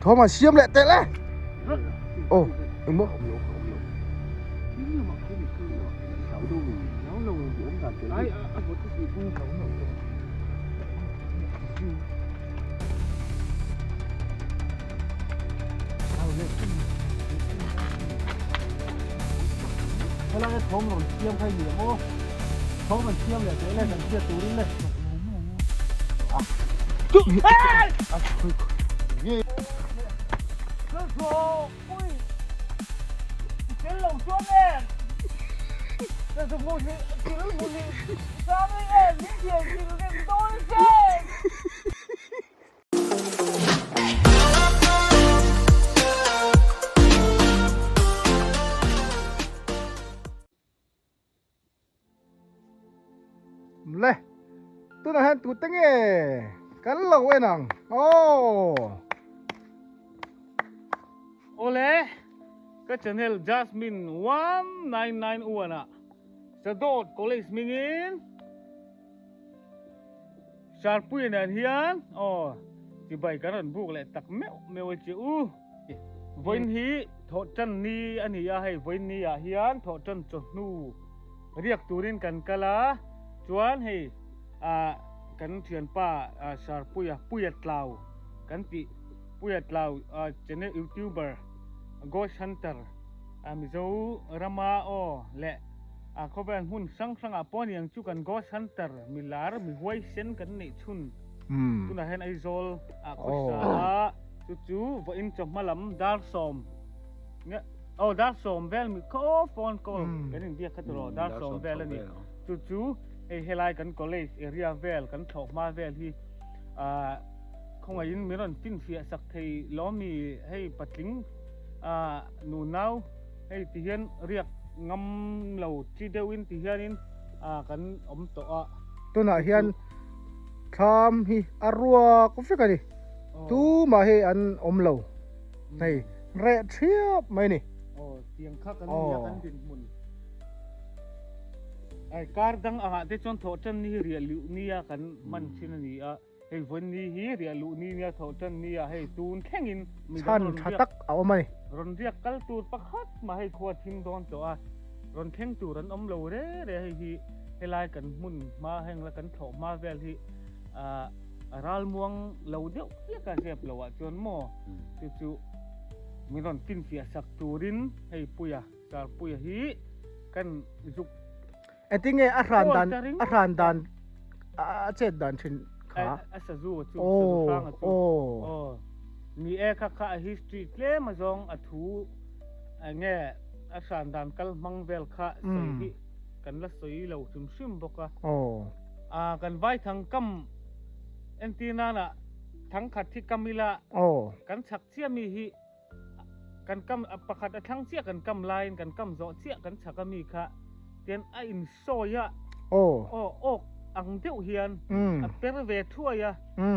Thawm an siam leh telh e. Aw engmaw. Helai thawm rawn siam kha i ni ang aw. Thawm rawn siam leh teh le kan hriat turin le. Le tunah hian tute nge kan lo en ang aw. Awle ka channel Jasmine 1991 ah Sadawt College hmingin Sarpuia nen hian aw chibai kan rawn buk leh tak meuh meuh a che u. Vawiin hi thawhtan ni a ni a, hei vawiin ni ah hian thawhtan chawhnu riak turin kan kal a, chuan hei ah kan thianpa Sarpuia Puia Tlau kan tih Puia Tlau channel youtuber Ghost Hunter Mizo rama aw leh A khawvel hmun hrang hrangah pawh aniang chu kan Ghost Hunter milar mi huaisen kan neih chhun tunah hian Aizawl ah khawsa a chu chu vawiin chawhma lam dar 10 aw dar 10 vel mi khaw phone call kan inbiak kha tawh dar 10 vel ani chu chu hei helai kan college area vel kan thlawh hma vel hi ah khawngaihin min rawn finfiah sak thei lawmi hei patling ah nunau Hei ti hian riak ngam lo chi deuhin ti hianin kan awm tawh a. Tunah hian thlam hi a ruak vek a ni. Tumah hi an awm lo. Hei reh thiap mai a ni. Aw tiang kha kan nia kan dinhmun. Ai kar dang angah te chuan thawh tan ni hi riah luh nia kan hman thin a ni a. Hei vawn ni hi riah luh ni nia thawh tan ni a hei tun thlengin midang Chhan rawn tha riak tak a awm a ni. Rawn riak kal tur pakhat mah hei khua thim dawn tawh a, rawn thleng tur an awm lo re re hei hi helai kan hmun hma heng la kan thlawh hma vel hi ah a ral muang lo deuh hlek a zep lo ah chuan maw chu chu min rawn finfiah sak turin hei Puia Sir Puia hi kan zuk Engtinge a hran dan a hran dan a chet dan thin kha? A sazu a chu sazu hrang a chu. Aw. Ni e kha kha a history tlem a zawng a thu enge a hran dan kal hmang vel kha sawi hi kan la sawi lo hrim hrim bawk a. A kan vai thang kam entir nana thang khat hi kam ila kan chhak chiah mi hi Kan kam pakhat a thlang chiah kan kam laiin kan kam zawh chiah kan chhak a mi kha tian a insawi a aw awk ang deuh hian a per ve thuai a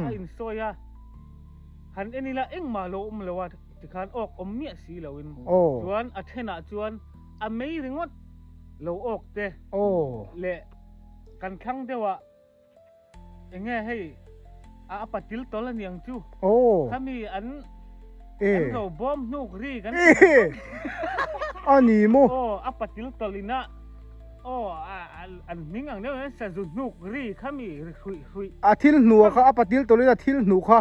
a insawi a han en ila engmah lo awm lo a tikhan awk awm miah si loin chuan a thenah chuan a mei ringawt lo awk te leh kan thlang deuh ah Enge hei a patil tawl a niang chu. Oh. Khami an an ro bawm hnuk ri kan A ni maw? Oh a patil tawl ina oh an hming ang deuh hian sazu hnuk ri khami ri hruih hruih. A thil hnuh kha a patil tawl ina thil hnuh kha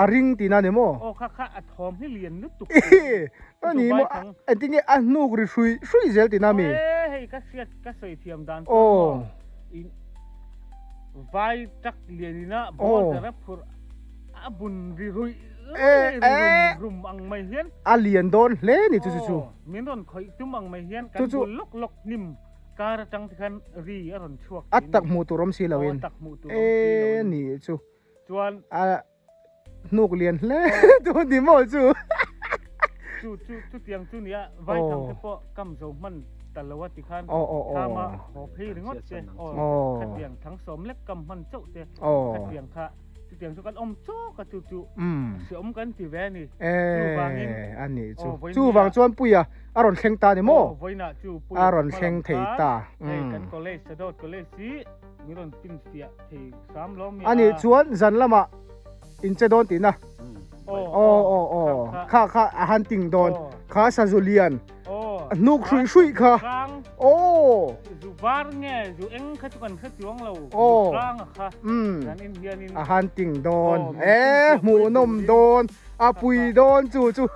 a ring tihna ni maw? Oh kha kha a thawm hi lian lutuk. A ni maw? Engtin nge a hnuk ri hruih hruih zel tihna mi? Eh hei ka hriat ka sawi thiam dan chuan maw? Vai tak lianina border a phurh a bun ri ruih rum rum ang mai hian. A lian dawn hle ni chu chu chu. Min rawn khawih tum ang mai hian kan bul lawk lawk hnim kar atang te khan ri a rawn chhuak. A tak hmuh tur awm si lo in. A tak hmuh tur awm si lo in. E ni chu. Chuan. A hnuk lian hle tu ni maw chu. Chu chu chutiang chu nia vai thang te pawh kam zo hman ta lo a tikhan thama haw phei ringawt te aw khatiang thang sawm lek kam hman chauh te khatiang kha chutiang chu kan awm chawk a chu chu hreawm kan ti ve a ni chuvangin a ni chu chuvang chuan puia a rawn thleng ta ni maw vawiinah chu puia a rawn thleng thei ta hei kan college Sadawt college hi Min rawn finfiah thei hram lo mi a. Anih chuan zan lamah in che dawn tihna. Aw aw aw aw. Kha kha a hunting dawn. Kha sazu lian. Hnuk hruih hruih kha. Aw. Zu var nge zu eng kha chu kan hre chuang lo. Zu hrang a kha. Kan in hian in. A hunting dawn. E hmuhnawm dawn. A pui dawn chu chu.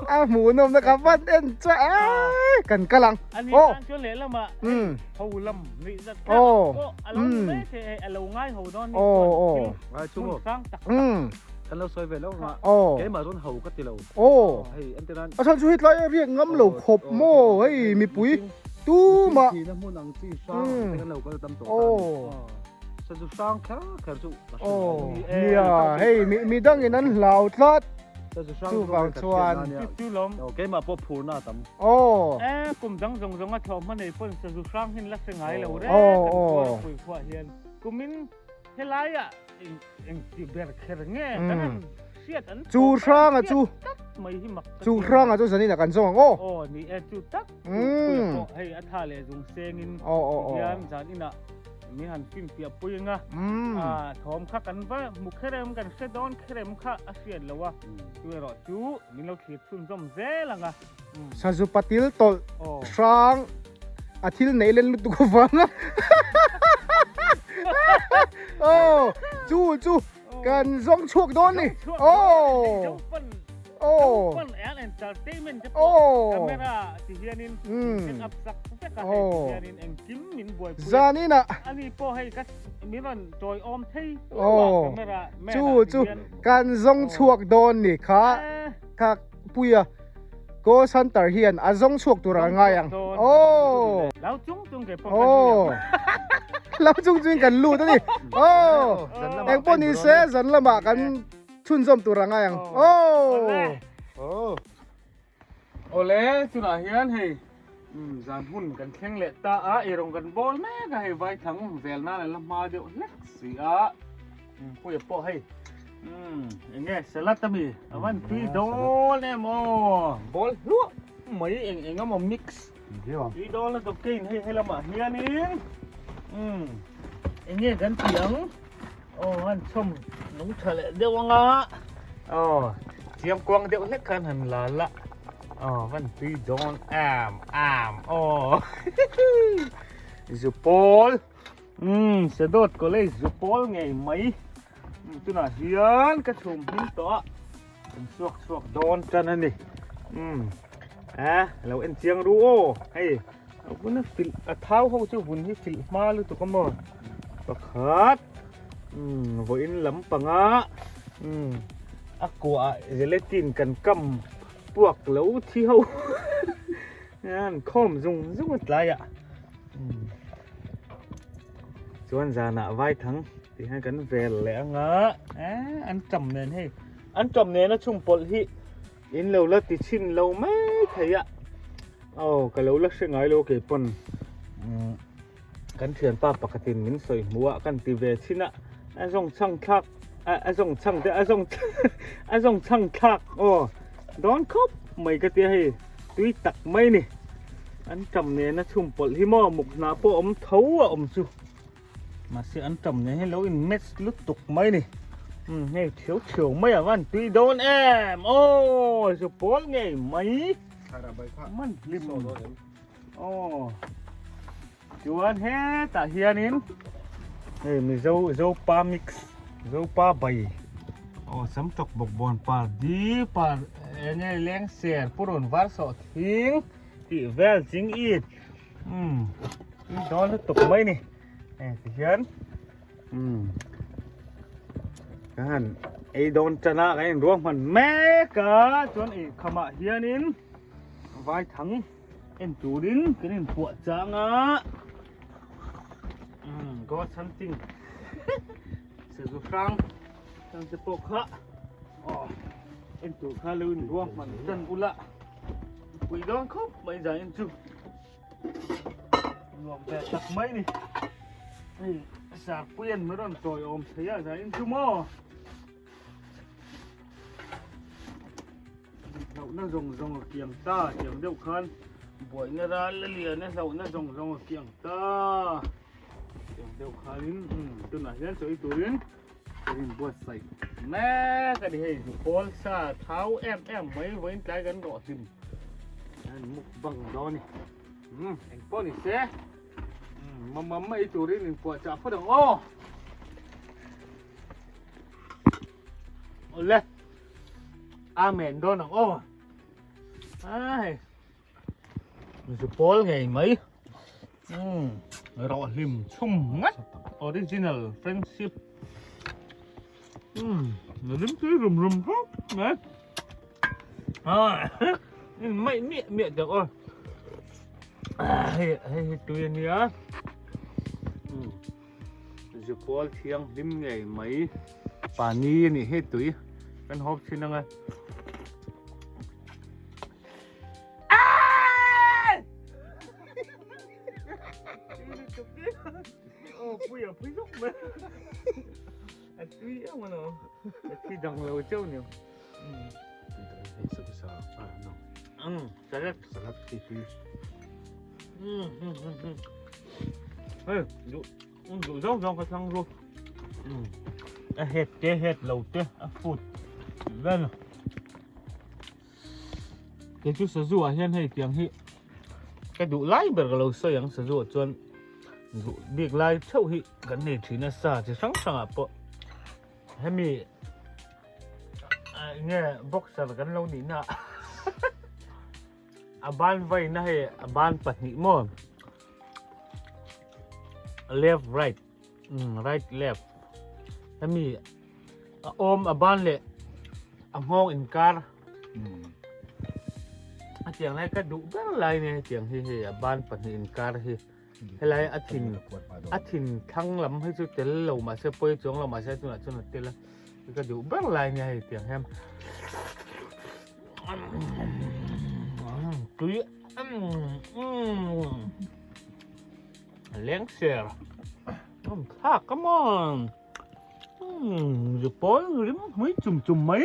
A hmuhnawm na ka van en chu e kan kal ang. Ani tan chuan lehlamah ho lam nuih zat kha pawh a lo ni mai thei e, a lo ngai ho dawn ni chuan thil hmun hrang tak tak. Kan lo sawi ve lo anga keimah chuan ho ka ti lo. Hei entir nan. A chhan chu hetlai a riak ngam lo khawp maw hei mipui tumah. Thihna hmun ang chi hrang te kan lo kal tam tawh ta a ni. Sazu hrang kher kher chu ka hre lo. Nia hei midangin an hlau tlat. Chuvang chuan. Keimah pawh phurna a tam. Aw. E kum dang zawng zawng a thlawh hma nei pawn sazu hrang hin la hre ngai lo reng kan kual pui khuah hian kumin helaiah eng eng ti ber kher nge kan han hriat an Chu hranga chu tak mai hi mak Chu hranga chu zanin ah kan zawng ang aw. Aw ni e chu tak chu pui pawh hei a tha leh zung sengin hian zaninah Min han finfiah pui anga a thawm kha kan va hmu kherem kan hre dawn kherem kha a hriat lo a, chu erawh chu min lo thlir chhunzawm zel anga. Sazu patil tawlh hrang a thil neih len lutuk avanga aw chu chu Kan zawng chhuak dawn ni. Oh. Oh. Entertainment te Oh. camera ti hianin set up sak vek a hei ti hianin engkim min buaipui Zanin ah ani pawh hei ka min rawn tawi awm thei Oh. camera man Chu chu kan zawng chhuak dawn ni kha kha puia Ghost Hunter hian a zawng chhuak tur a ngai ang. Oh. Lau chung chung ke pawh Oh. Lau chung chung kan lut ani. Oh. Eng pawh ni se zan lamah kan chhunzawm tur a ngai ang. Oh. Oh. Awle tunah hian hei zan hun kan thleng leh ta a eirawng kan bawl mek a hei vaithang vel nan a la hma deuh hlek si a. Puia pawh hei enge salad ami a van tui dawn em aw bawl hluah mai eng eng emaw mix tui dawn na dawk kein hei helamah hianin enge kan tih ang aw han chhawm nung tha leh deuh anga aw chiang kuang deuh hlek khan han la la aw van tui dawn em em aw zupawl. Umm Sedawt College zu pawl ngei mai tunah hian ka chhum hming tawh a kan chhuak chhuak dawn tan a ni umm a lo en chiang ru aw hei a vun a filh a thau ho chu vun hi filh hma lutuk a maw pakhat umm vawiin lampanga umm a kuah gelatin kan kam puak lo thi ho an khawm zung zung a tlaiah. Chuan zanah vaithang tih hian kan vel leh anga an tam nen hei an tam nena chhung pawlh hi in lo la ti chhin lo mai thei a aw ka lo la hre ngai lo kei pawn kan thianpa pakhatin min sawi hmu a kan ti ve chhin a a zawng chhang thlak a zawng chhang te a zawng a zawng chhang thlak aw dawn khawp mai ka tia hei tui tak mai ni an tam nena chhum pawlh hi maw muk hnah pawh awm tho a awm chu mahse an tam nen hi lo in match lutuk mai ni um hei thiau thiau mai a van tui dawn em aw zu pawl ngei mai man hlim aw Chuan hetah hianin hei Mizo Zopa mix Zopa bai aw sam tawk bawk bawn par di par enge leng ser purun var sawh thing tih vel ching it um tui dawn lutuk mai ni hei ti hian um ka han ei dawn tan a kan inruahman mek a chuan ei khamah hianin vaithang En turin kan inphuah chang a ghost hunting sazu hrang hrang te pawh kha aw en tur kha lo in ruang hman tan ula pui dawn khawp mai zan in chu nuam ve tak mai ni hei sarpui an mi rawn tawi awm thei a zan in chu maw Hlauhna zawng zawng a kiang ta tiang deuh khan buaina ral a lian a hlauhna zawng zawng a kiang ta tiang deuh khanin tunah hian chawi turin. Kan inbuatsaih mek a ni hei pawl sa thau em em mai vawiin tlai kan rawh hlim an mukbang dawn a ni umm engpawh ni se umm mam ei turin inpuahchah phawt ang aw awle amen dawn ang aw ai zu pawl ngei mai umm rawh hlim chhum ngat original friendship umm rim tui rum rum khawp mai mai miah miah tak aw hei hei hi tui a nia umm zu pawl thianghlim ngei mai pani a nih hi tui kan hawp thin ang a. A het te het lo te a food vel Kei chu sazu ah hian hei tiang hi ka duh lai ber ka lo sawi ang sazu ah chuan duh bik lai theuh hi kan nei thin a sa chi hrang hrang ah pawh hemi nge boxer kan lo nih na a ban vai na hei a ban pahnih maw left right right left hemi A awm a ban leh a nghawng inkar a tiang lai ka duh ber lai nia hetiang hi hei a ban pahnih inkar hi helai a thin a thin thlang lam hi chu tel lo mahse pawi chuang lo mahse tunah chuan a tel a ka duh ber lai nia hei tiang hian tui leng ser thlak ka maw. Zu pawl rim hmui chum chum mai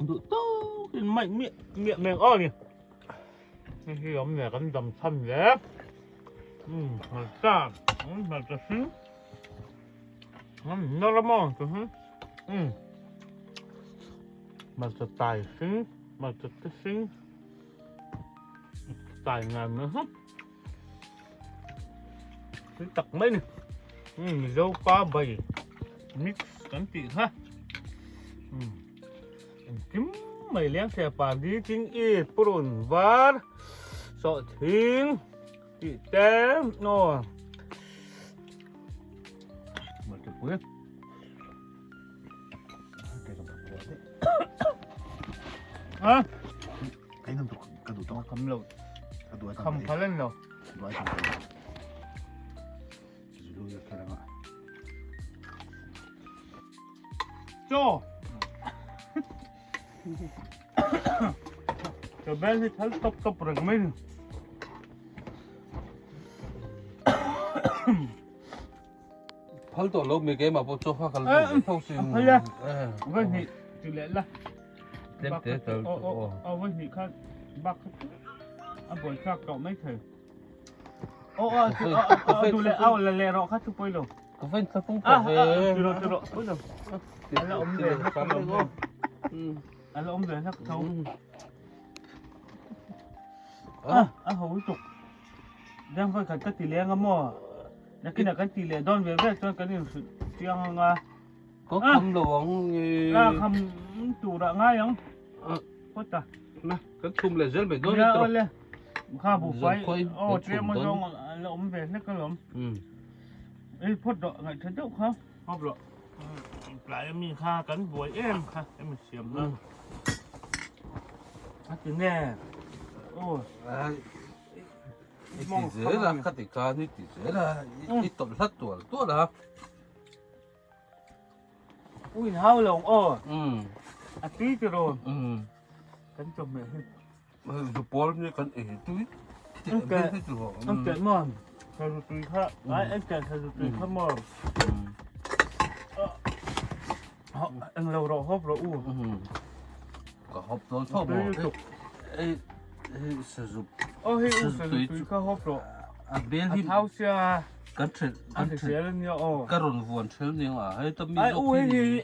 duh tawk in mai miah miah meng aw ni hei hi awm nge kan dam chhan le hmarcha hmarcha hring na lam aw chu hi hmarcha tai hring hmarcha te hring tai ngai mai ha. Tui tak mai ni. Mizo pa bai mix kan tih kha. Engkim mai leng thei pa di ching i purun var sawh thing tih te no. Pui. Ha? Cái năm ka duh tawng kham lo ka duh kham phal an lo duh ai zulu ya kheranga cho cho bel hi thal top top reng mai ni Phal tawh lo mi keimah pawh chaw kha ka la duh ve tho sin. Phal a. Vawi hnih ti leh la. Tlem te tel tawh aw. Aw vawi hnih khan bak kha chu a buai thlak tawh mai thei. Aw aw aw duh leh aw la leh rawh kha chu pawi lo. Ka vain thla pung pawh ve. Ti rawh ti rawh pawi lo. A la awm ve hlek alawm. A la awm ve hlek tho. A ho lutuk. Deng vawi khat ka ti leng a maw? Nakinah kan ti leh dawn ve ve chuan kan inhrilh chiang ang a. Ka kham lo ang nge. Ka kham turah ngai ang. Phawt a. Na, kan chhum leh zel mai dawn ni tawh. Nia, kha buhfai. Aw, tlem a zawng la awm ve hlek alawm. Ei phawt rawh, ngaihtha deuh kha. Hawp rawh. Tlai ami kha kan buai em kha hemi siam na. A ti nge. Aw. I ti zel a, ka ti khan i ti zel a, i tawlh hlat tual tual a. U in hau lo ang aw. A tui ti rawn. Kan chawhmeh hi. Zu pawl hi kan ei tui. An keh an keh maw sazu tui kha ai an keh sazu tui kha maw. Eng lo rawh hawp rawh u. Ka hawp dawn tho maw. Ei hei sazu. Aw hei u sazu tui kha hawp rawh. A bel hi a thau sia. Kan ṭhelh A kan ṭhelh hrisel ania aw. ka rawn vuan ṭhel nia a heta mi Ai zawk u hi hei hi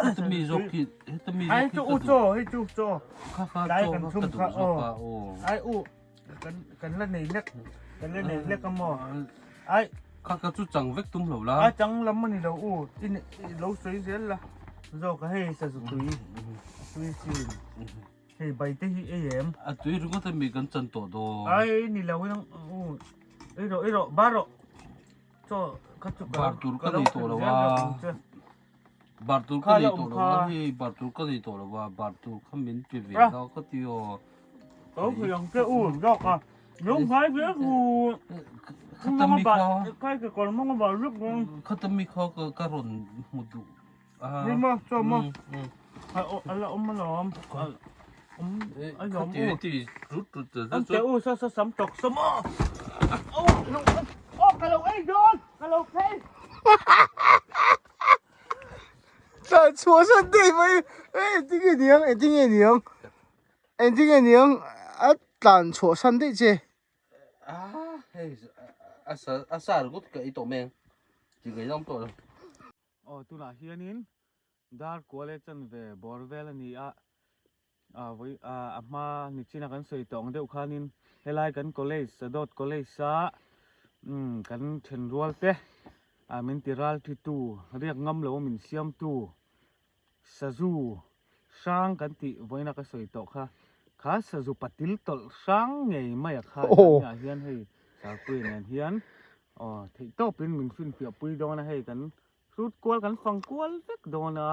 heta mi zawk hi heta mi Ai zawk hi chu ka u duh chaw hei chu chaw kha kha tlai chaw kan kha chhum ka duh kha zawk aw. a aw. Ai u kan kan la nei lek kan la nei lek a maw ai Kha kha chu chang vek tum lo la. A chang lam a ni lo u i i lo sawi zel la zawk a hei sazu tui a tui chin hei bai te hi ei em. A tui ringawt a mi kan chan tawh dawn. Ai ni lo in u ei rawh ei rawh bar rawh chaw kha chu ka Bar tur ka lo nei tawh lo zel a. rawh ang che. Bar tur ka Kha nei la tawh awm lo kha. a hei bar tur ka nei tawh lo a bar tur kha min pe ve Ah. la ka ti aw. Ka lo hrilh ang che u zawk a lo ngai ve hu. Khata mi kha Kai ke kawr mawng a bar vek dawn. Khata mi kha ka ka rawn hmu duh a. Ni maw chaw maw. A la awm alawm. Awm a lawm u. Khati ti rut rut ta An te u sa sa sam tawk sa maw. Aw ka lo ei dawn ka lo phei. Tlan chhuah san daih mai engtin nge niang engtin nge niang engtin nge niang a tlan chhuah san daih che. Ah hei a sa a sa ringawt ka ei tawh mai ang ti ngei lam tawh lo. Aw tunah hianin dar kual e chanve bawr vel a ni a, ah vawi ah a hma nichina kan sawi tawh ang deuh khanin helai kan college Sadawt college a umm kan thenrual te ah min ti ral thi tu riak ngam lo a min siam tu Sazu hrang kan tih vawiina ka sawi tawh kha, kha sazu patil tawlh hrang ngei mai a kha zaniah hian hei Sarpui nen hian aw theih tawpin min finfiah pui dawn a hei kan hrut kual kan fang kual vek dawn a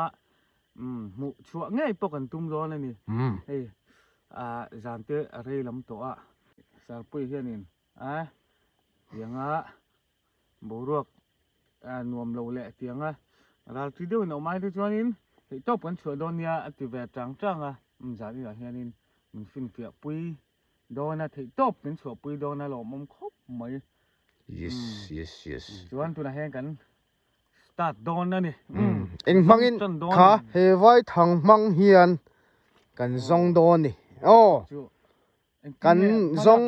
umm hmuh chhuah ngei pawh kan tum dawn a ni hei ah zan te a rei lam tawh a Sarpui hianin a tianga boruak nuam lo leh tiang a ralṭi deuhin a awm ai te chuanin theih tawp kan chhuah dawn nia a ti ve chang chang a zan inah hianin min finfiah pui dawn a theih tawp min chhuah pui dawn a lawmawm khawp mai Yes yes yes chuan tunah hian kan start dawn a ni eng hmangin kha he vai thang hmang hian kan zawng dawn a ni aw. Kan zawng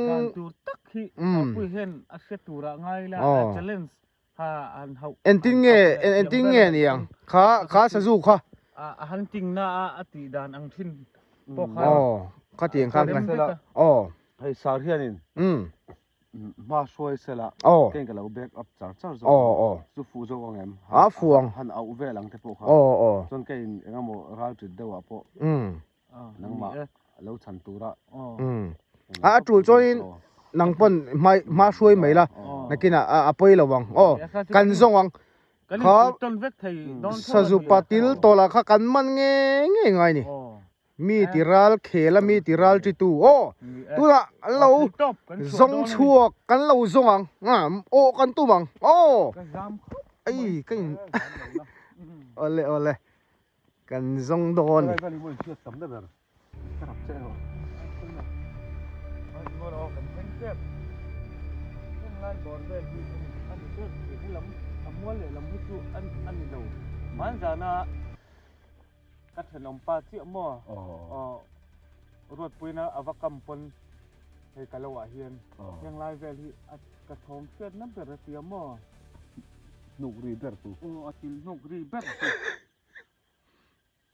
Engtin nge engtin nge ni ang kha kha sazu kha aw khatiang khan kan aw hei sar hianin hma hruai sela aw keng ka lo back up char char zawk aw aw chu fuh zawk ang em a fuh ang han auh vel ang te pawh kha aw aw chuan keiin engemaw ral ṭit deuhah pawh nangmah lo chhan tura a tul chuanin nang pawn hma hma hruai mai la nakinah a pawi lo ang aw kan zawng ang kha sazu patil tawlah kha kan man nge nge ngai ni mi ti ral khel a mi ti ral chi tu aw tunah an lo zawng chhuak kan lo zawng ang aw kan tum ang aw ai ka in awle awle. Kan zawng dawn.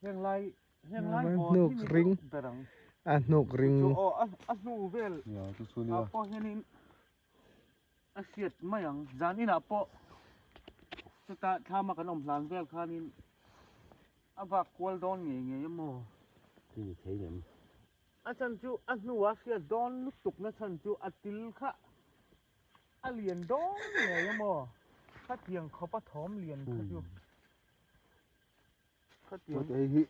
Heng lai heng lai Heng bawr hnuk hi ni ring. deuh ber ang. A hnuk ring. Chu aw a a hnu vel Ya chu chu nia. ah pawh hianin a hriat mai ang. Zan inah pawh chuta thlama kan awm hlan vel khanin a vak kual dawn ngei ngei a maw. Khi ni thei ngem. A chhan chu a hnua hriat dawn lutuk na chhan chu a til kha a lian dawn ngei a maw. Khatiang khawp a thawm lian kha chu. Khatiang hei hi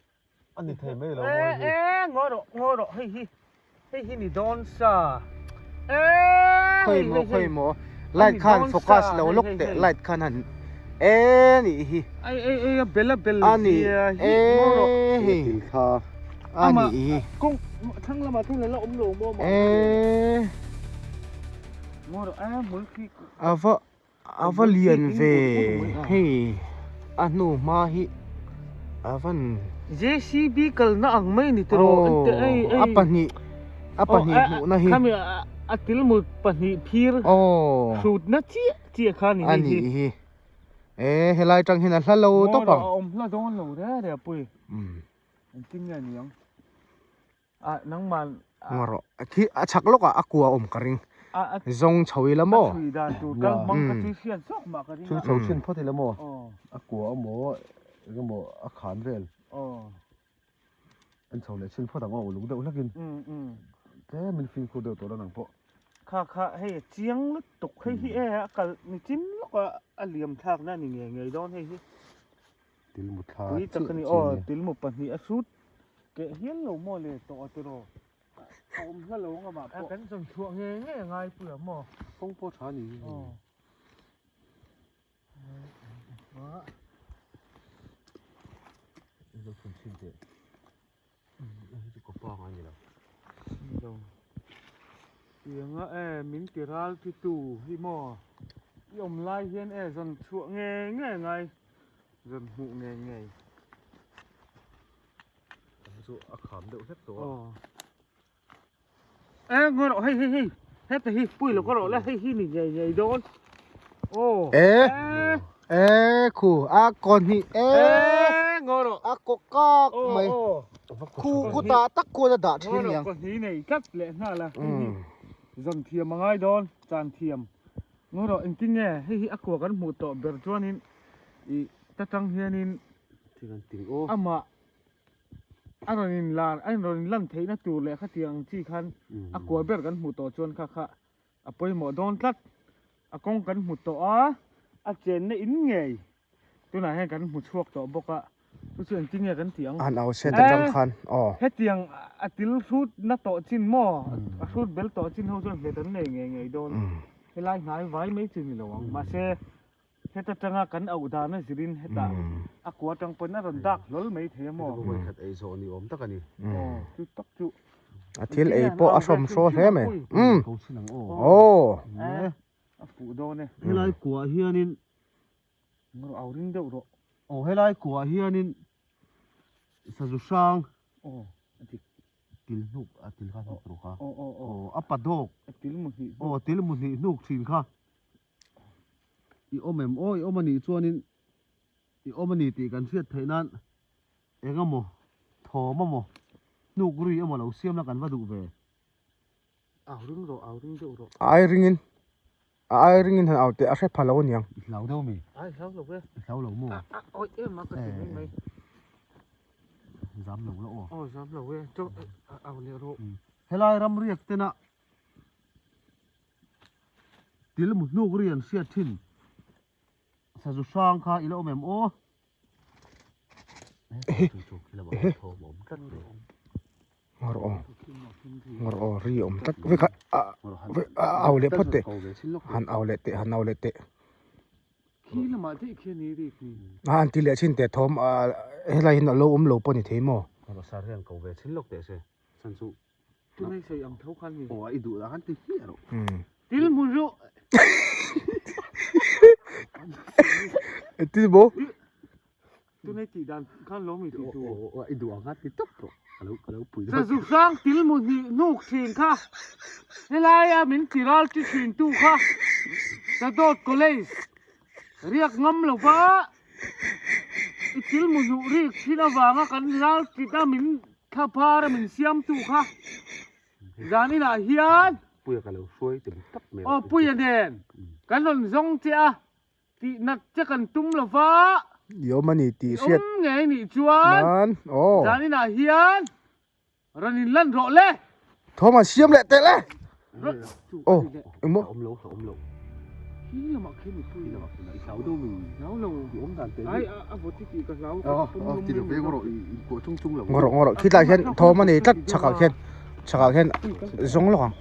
a ni thei mai lo maw hei hi. E ngaw rawh ngaw rawh hei hi hei hi ni dawn sa e Khawi maw khawi maw light khan focus lo lawk teh light khan han e nih hi. Ai ai ai a bel a bel zia hi ngaw rawh. E hei kha a nih hi. Kawng thlang lamah chuan la awm lo maw e ngaw rawh e hmul khi a va A va lian ve hei a hnu hma hi a van JCB kalna ang mai ni tiraw ente ei ei a pahnih a pahnih hmuhna hi khami a tilmut pahnih phir aw hrutna chiah chiah kha ni hei hi. A nih hi. E helai tang hian a hla lo tawp ang. A awm hla dawn lo re re pui. Engtin nge ni ang? A nangman Ngarawh khi a chhak lawkah a kua awm ka ring. Zawng chho ila maw? A chhui dan tur kal hmang ka chhui hriat zawk mah ka ring a. Chhui chho chhin phawt ila maw? A kua amaw engemaw a khan vel. En chho leh chhin phawt ang aw uluk deuh hlakin. Tlem in fimkhur deuh tawh la nang pawh. Kha kha hei a chiang lutuk hei hi e a kal ni chin lawk a a liam thlak na ni ngei ngei dawn hei hi. Tilmu thla Pui tak a ni aw tilmu pahnih a hrut keh hial lo maw le tawh a tiraw a awm hla lo ang amah pawh. Kan zawn chhuah ngei ngei a ngai pui ang maw. Kawng pawh tha a ni. Tianga e min ti ral thi tu hi maw i awm lai hian e zawn chhuah ngei ngei a ngai zawn hmuh ngei ngei. Chu a kham deuh hlek tawh a. E ngaw rawh hei hei hei heta hi pui lo ka rawh le hei hi ni ngei ngei dawn aw e e khu a kaw hnih e ngaw rawh a kaw kak mai khu khu ta tak khuan a dah thin niang kaw hnih nei tlat leh nghal a hei hi zawn thiam a ngai dawn chan thiam ngaw rawh engtin nge hei hi a kua kan hmuh tawh ber chuanin ih ta tang hianin amah A rawn in lar a rawn in lan theihna tur leh khatiang ang chi khan a kual ber kan hmuh tawh chuan kha kha a pawimawh dawn tlat. A kawng kan hmu tawh a, a chenna in ngei tunah hian kan hmu chhuak tawh bawk a, chu chu engtin nge kan tih ang? An au set atang khan aw. Hetiang a til hrut na tawh chin maw a hrut bel tawh chin ho chuan hlet an nei ngei ngei dawn. Helai hnai vai mai chu ni lo ang mahse Heta tanga kan auh dan a zirin hetah a kua tang pawn a rawn dak hlawl mai thei a maw? Heta pawh khat ei zawh ni awm tak a ni. Aw, chu tak chu. A thil ei pawh a hrawm hraw hle mai. Umm. Ko chin ang aw. Aw. A fuh dawn e. Helai kuah hianin. Rawh au ring deuh rawh. Aw, helai kuah hianin sazu hrang. Aw, a dik. Til hnuk, a til kha hnuk tur kha. Aw, aw, aw. Aw, a pa dawk. A til mu hnih hnuk. Aw, til mu hnih hnuk thin kha. I awm em aw i awm anih chuanin i awm ani tih kan hriat theih nan eng emaw thawm emaw hnuk ri emaw lo siam la kan va duh ve. Au ring rawh au ring deuh rawh. A ai ringin a ai ringin han au teh a hre pha lo aniang. I hlau deuh mi? Ai hlau lo e. I hlau lo maw? A a awi em a ka ti mai mai. Zam lo la aw. Aw zam lo e chaw au leh rawh. Helai ram riak tena Til mu hnuk ri an hriat thin. Sazu hrang kha i la awm em aw? Ngawr aw. Ngawr aw ri awm tlat. Vei kha a au leh phawt teh. Han au leh teh han au leh teh. Khi lamah daih khian i rik ni. A han ti leh chin teh thawm helai hian a lo awm lo pawh ni thei maw? Sar hian ko ve chin lawk teh se. Chan chu Tunai sawi ang tho khan mi. Aw i duh lah khan ti hmiah rawh. Til hmu ru. Ti bo. Tunai tih dan khan lo mi ti tu. Aw i duh ang khan ti tawp rawh. Ka lo ka lo pui dawn. Sazu hrang til mu hnih hnuk thin kha. Helaia min ti ral ti thin tu kha. Sadawt College riak ngam lova i til mu hnuh rik thin avanga kan ral tit a min Thla phar a min siamtu kha zan inah hian Puia ka lo hruai tel tap mai Aw Puia nen kan rawn zawng che a, tih nat che kan tum lo va. I awm a ni tih hriat I awm ngei nih chuan zan inah hian rawn in lan rawh le. Thawm an siam leh telh e. Aw engmaw. Awm lo awm lo. Hi lamah khian i pui. Hi lamah khian i hlau deuh mi. Hlau lo. I awm dan tel. Ai a vawt i tih ka hlau. Aw aw ti lo ve ngawr rawh i kuah chung chung lo. Ngawr rawh ngawr rawh khitlai hian thawm a nei tlat chhakah khian chhakah khian zawng lawk ang.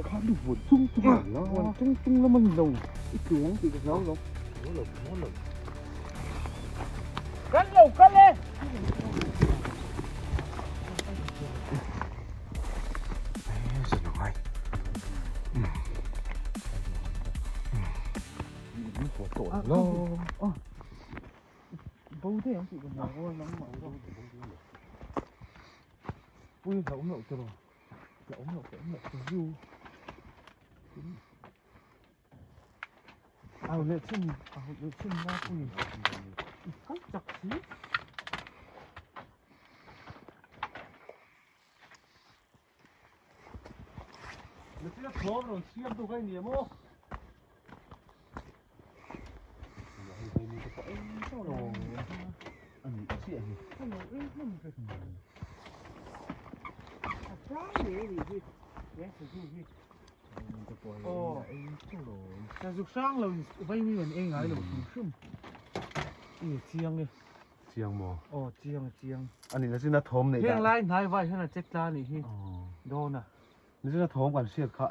Kha lu vuan chung chung lo. Vuan chung chung lam a ni lo. I tluang tih ka hlau lo. Lo lo lo. Kan lo kal e. Au leh chhin, au leh chhin na pui. I kal chak si. Machina thawm rawn siam tu kha i ni em aw? A nih chiah hi. Sazuk hrang lo in vaimi an ei ngai lo hrim hrim. I chiang e. Chiang maw? Aw chiang chiang. A nih na china thawm neih dan. Heng lai hnai vai hian a che tla a nih hi. Dawn a. Ni china thawm kan hriat kha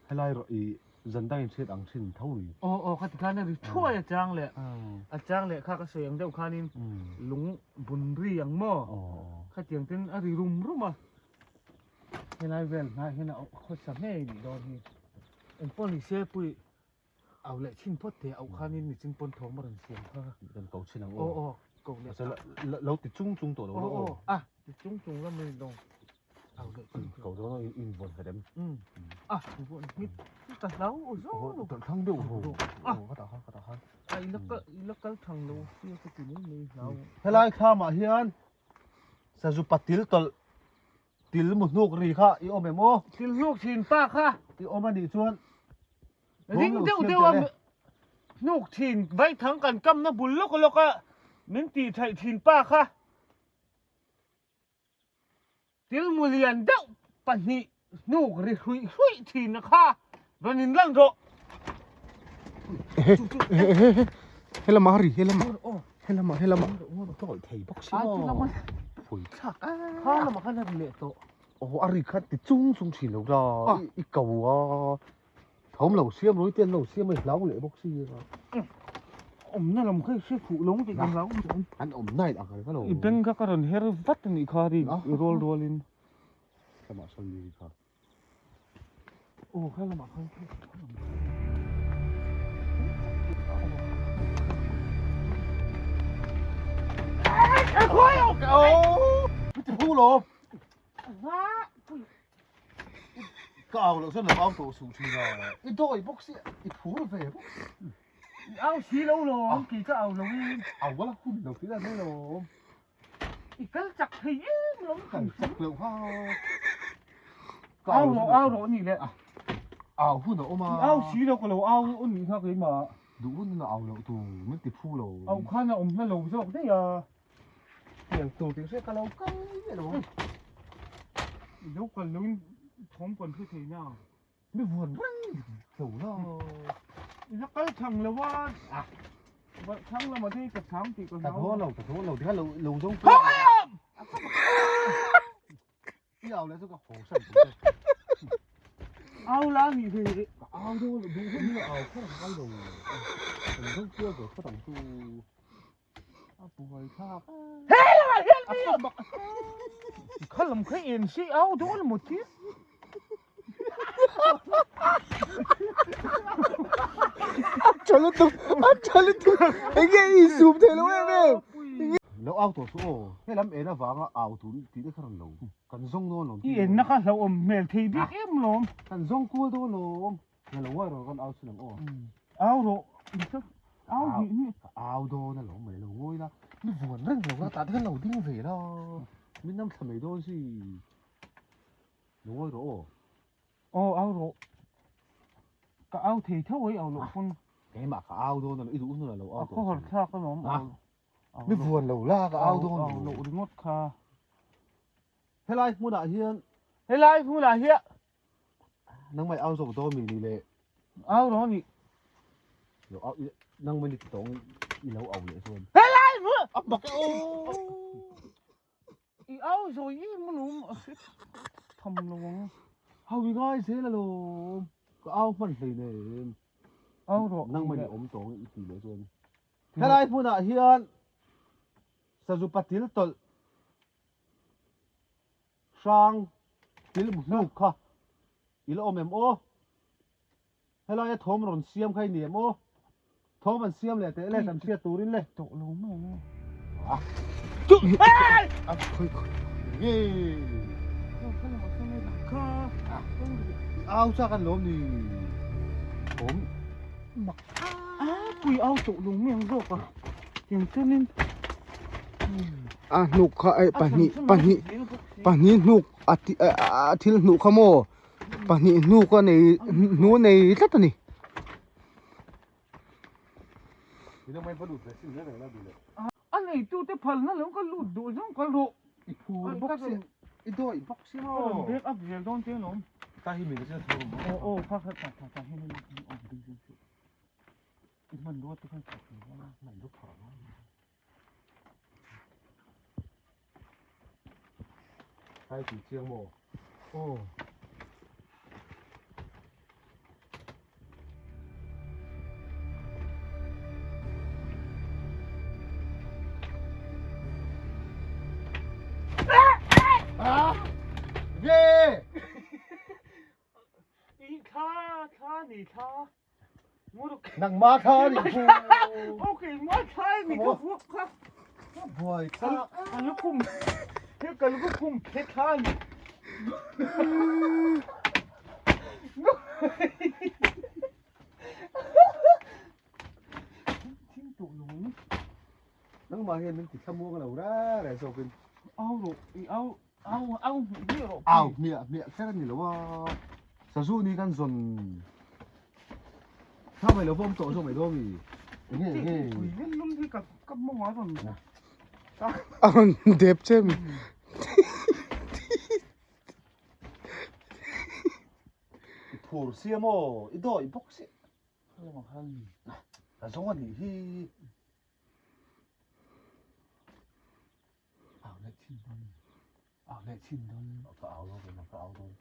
helai rawh i zan dangin hriat ang thin tho ni. Aw aw khati khan a ri thuai a chang leh a chang leh kha ka sawi ang deuh khanin lung bun ri ang maw khatiang ten a ri rum rum a. Helai vel hnai hian a khawsa ngei nih dawn hi. Engpawh ni se pui Au leh chhin phawt teh auh khanin michin pawn thawm a rawn siam kha. Kan ko chhin ang aw. Aw aw ko leh. Mahse lo ti chung chung tawh lo aw. Aw a ti chung chung lam a ni dawng. Au leh chhin. Ko dawn a in vawn nghet em? Um a in vawn nghet ka hlau aw zawng lo. Tawlh thlang deuh ho. A ka tah khan ka tah khan. A i la kal i la kal thang lo sia ka ti mai mai hlau. Helai thlamah hian sazu patil tawlh til mu hnuk ri kha i awm em aw? Til hnuk thin pa kha. I awm a nih chuan Ring deuh deuh a hnuk thin vaithang kan kamna bul lawk lawk a min tih theih thin pa kha thil mu lian deuh pahnih hnuk ri hruih hruih thin a kha rawn in lan rawh. Helama ri helama helama helama tawlh thei bawk si maw phui thlak a kha lamah khan a ri leh tawh. Aw a ri kha ti chung chung thin lo la i ko a thawm lo siam rawih te an lo siam a i hlau leh bawk si a. Awmna lam kha i hre fuh lo tih kan hlau An awmna in ang reng a lo. I beng kha ka rawn her vat a nih kha ri i rual rual in. Lamah sawn mi kha. Aw kha lamah khan. Ka au loh chuan lo au tawh suh thin a, i dawi bawk si, i phur ve bawk si. I au si lo lawm, kei ka au lo in. Au la hun lo tih dan mai lawm. I kal chak thei em lawm. Kal chak loh kha. Au rawh au rawh nih le. Au hun a awm a. I au si lo ka lo au anih kha keimah. Duh hun a au loh tur min ti phu lo. Au khan a awm hla lo zawk daih a. Tiang tur tih hriat ka lo kal miah lo ang. I lo kal lo in thawm kan hre thei na. Mi vuan reng lo la. I la kal thang lo a. Valh thang lamah te hi ka chang tih ka hlau. Ka thaw lo, ka thaw lo tikhan lo lo zawng. I au leh chu ka haw san tawh che. Au la nih hi. Ka au dawn lo, duh hun hi a au kher ngai lo. Kan zawng kual ve phawt ang chu. A buai thlak a. He lamah hian mi a bak. Kha lam kha en si au dawn maw ti. A tha lutuk, a tha lutuk. Enge i zoom thei lo em em. Lo au tawh suh aw, he lam en avanga au tur tih te kha rawn lo kan zawng dawn lawm. I enna kha hlauhawm hmel thei bik em lawm. Kan zawng kual dawn lawm. Nge lo ngaih rawh kan au chhun ang aw. Au rawh, au hnih hnih. Ka au dawn alawm mai lo ngawi la, mi vuan reng lo la tah te khan lo ding ve la, min nam thla mai dawn si. Lo ngawi rawh aw. Aw au rawh. Ka au thei tho ai au loh pawn. Keimah ka au dawn a, i duh hunah lo au tawh. A khawhar thlak alawm au. Mi vuan lo la ka au dawn lo. Au loh ringawt kha. Helai hmunah hian. Helai hmunah hian. Nangmah i au zawk dawn mi ni le. Au rawh ni. Lo au nangmah ni tawng i lo au leh chuan. Helai hmun. A bak e aw. I au zawi em alawm a hre tham lo ang. Hau i ngai zel alawm. Ka au hman hlei nen. Au rawh. Nangmah ni awm tawng i ti leh chuan. Helai hmunah hian sazu patil tawlh hrang til hnuk kha i la awm em aw? Helaia thawm rawn siam kha i ni em aw? Thawm an siam leh teh le kan hriat turin le. Tawh lo mai ang. A khawi khawi nge. Au chak an lawm ni. Thawm. Mak a pui au tawh lo mai ang zawk a tiang chuanin a hnuk kha eh pahnih pahnih pahnih hnuk a ti a thil hnuh kha maw pahnih hnuk a nei hnu a nei tlat a ni. A neitute phalna lo ka lut duh zawng ka rawh. I phur bawk si, i dawih bawk si maw? Ka rawn back up zel dawn che alawm. Ta hi mi ka chian tho rawh. Aw aw kha kha ta ta ta hi ni ni awm ding ding chu. I hmanrua te khan phah thei a. Hmanrua phah a. Hai ti chiang maw? Aw. I thla thla ni thla Nangma thla ni phu Okay ma thla ni ka vuak kha buai thla ka lukhum he ka lukhum phe thla ni Nangmah hian min ti thlamuang lo reng reng zawkin. Au rawh i au au au hmiah rawh. Au hmiah hmiah kher a ni lo a. Sazu ni kan zawn thla mai lo vawm tawh zawk mai dawn mi. Enge enge. Pui lum lum hi ka ka mawng a rawn. A rawn dep che mi. I phur sia maw i dawih bawk si. Ka zawng a nih hi. Au leh chin dawn. Au leh chin dawn. Ka au dawn ka au dawn.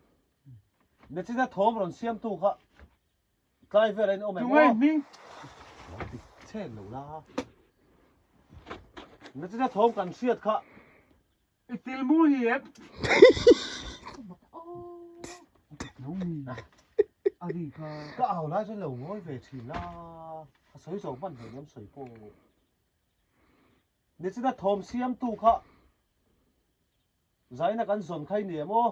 Nachina thawm rawn siamtu kha tlai vel a in awm em aw? Tunge hming? Chen lo la. Nachina thawm kan hriat kha. I til mu hi em? Ka au lai chuan lo ngawi ve thin la, a sawi zawk hman hlei lam sawi pawh. Nichina thawm siamtu kha zaina kan zawn kha i ni em aw?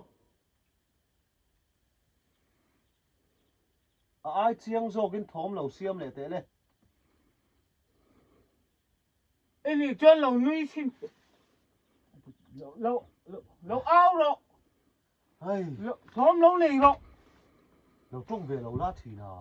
A ai chiang zawkin thawm lo siam leh teh le. I nih chuan lo nui chhin lo lo lo au rawh Hei lo thawm lo nei rawh lo tawng ve lo la thin a.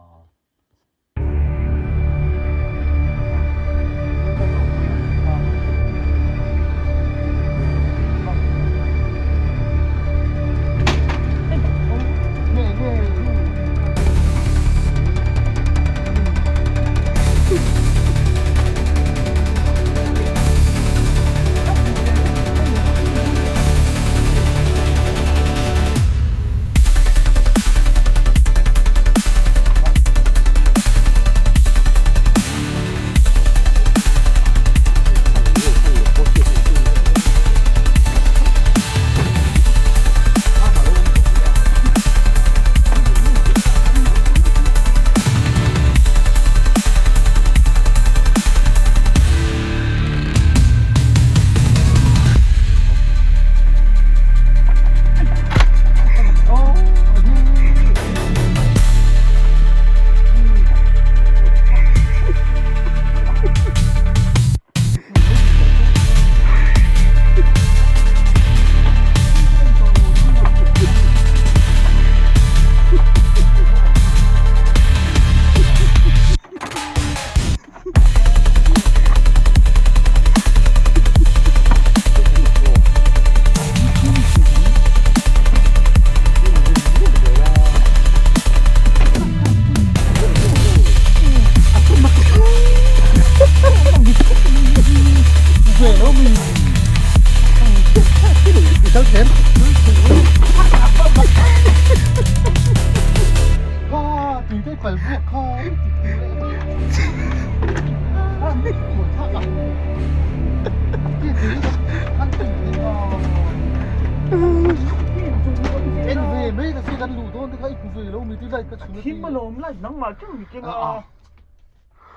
Thim alawm lai nangmah chauh i keng a.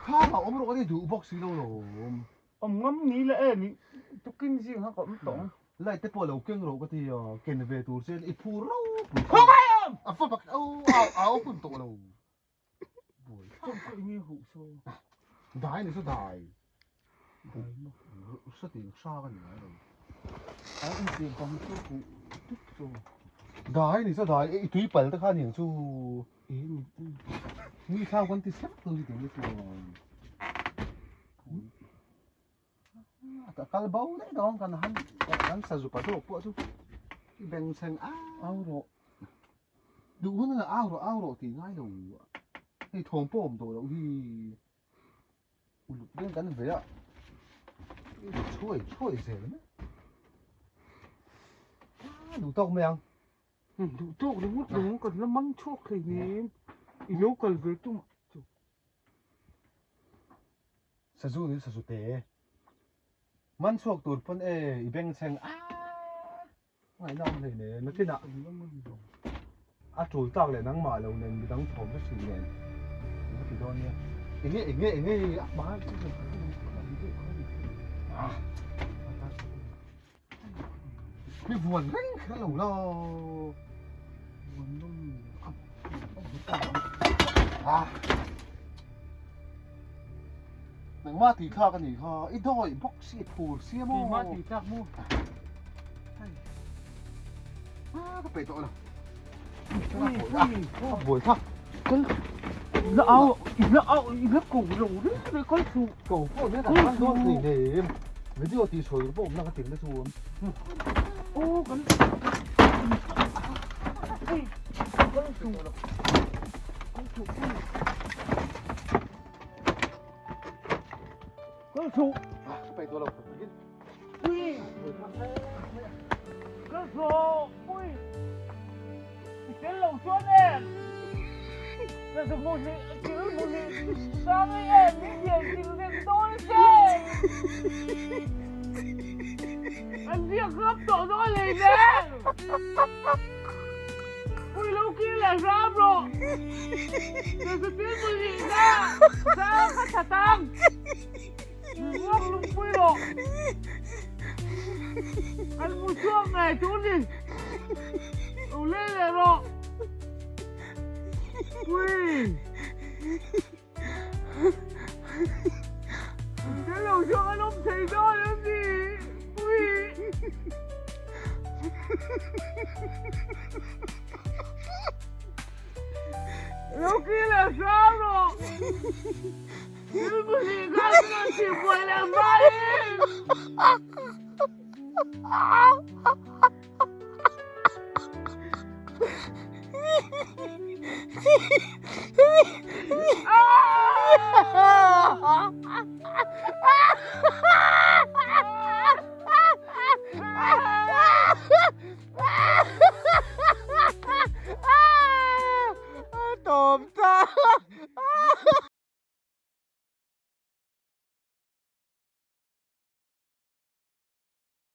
Thlam a awm rawh ka ni duh bawk si lo lawm. Awm ngam ni le e ni tukin zing kha ka awm tawh ang. Light te pawh lo keng rawh ka ti a, ken ve tur che i phur ropui. Khawngaih awm! A fa bak au au au hun tawh lo. Buai. Dai ni chu dai. Hratin hra ka ni ngai lo. Dai ni chu dai i tui pal te kha niang chu. Mi thlau kan ti sep tu ni ti chuan. A kal bo daih dawn kan han kan sazu pa zawk pawh chu i bengchheng au rawh. Duh hun a au rawh au rawh tih ngai lo. Hei thawm pawh awm tawh loh hi. Uluk deuhin kan ve a. Chhuai chhuai zel mai. A duh tawk mai ang. Duh tawk ringawt lo kan la mang chhuak thei nen i lo kal ve tum ah chu. Sazu ni sazu te. Man chhuak tur pawn e i bengchheng a. Ngaihna awm hlei nen nakinah a tul tak leh nangmah lo nen midang thawm hre thin nen an va ti dawn nia. Enge enge enge a hma Mi vuan reng kher lo la. Nangmah tih thlak a nih kha, i dawih bawk si, i phur si a maw? Keimah tih thlak maw? A ka peih tawh lo. A buai thlak. Kal la au, la au, la ko lo reng reng kal su. Ko pawh nen kan man dawn thei hle. Video tih sawi tur pawh awm na ka tin te chu awm. Aw kan kal su. Kal su. Kal su. Ah, ka peih tawh lo. Pui. Kal su. Pui. I tel lo chuan em. Ka zu mu ni, kil mu ni. Sang ai em, ni dian kil reng dawn che. An riak rap tawh dawn lei nen. Pui lo kil leh hram rawh. Ka zu til mu ni na. Sang ka that ang. Min ruak lungpui rawh. An mu chhuak ngei tur ni. Lo leng leh rawh. Pui. Min lo chhuak an awm thei dawn em ni? Pui. Lo kil leh hram rawh.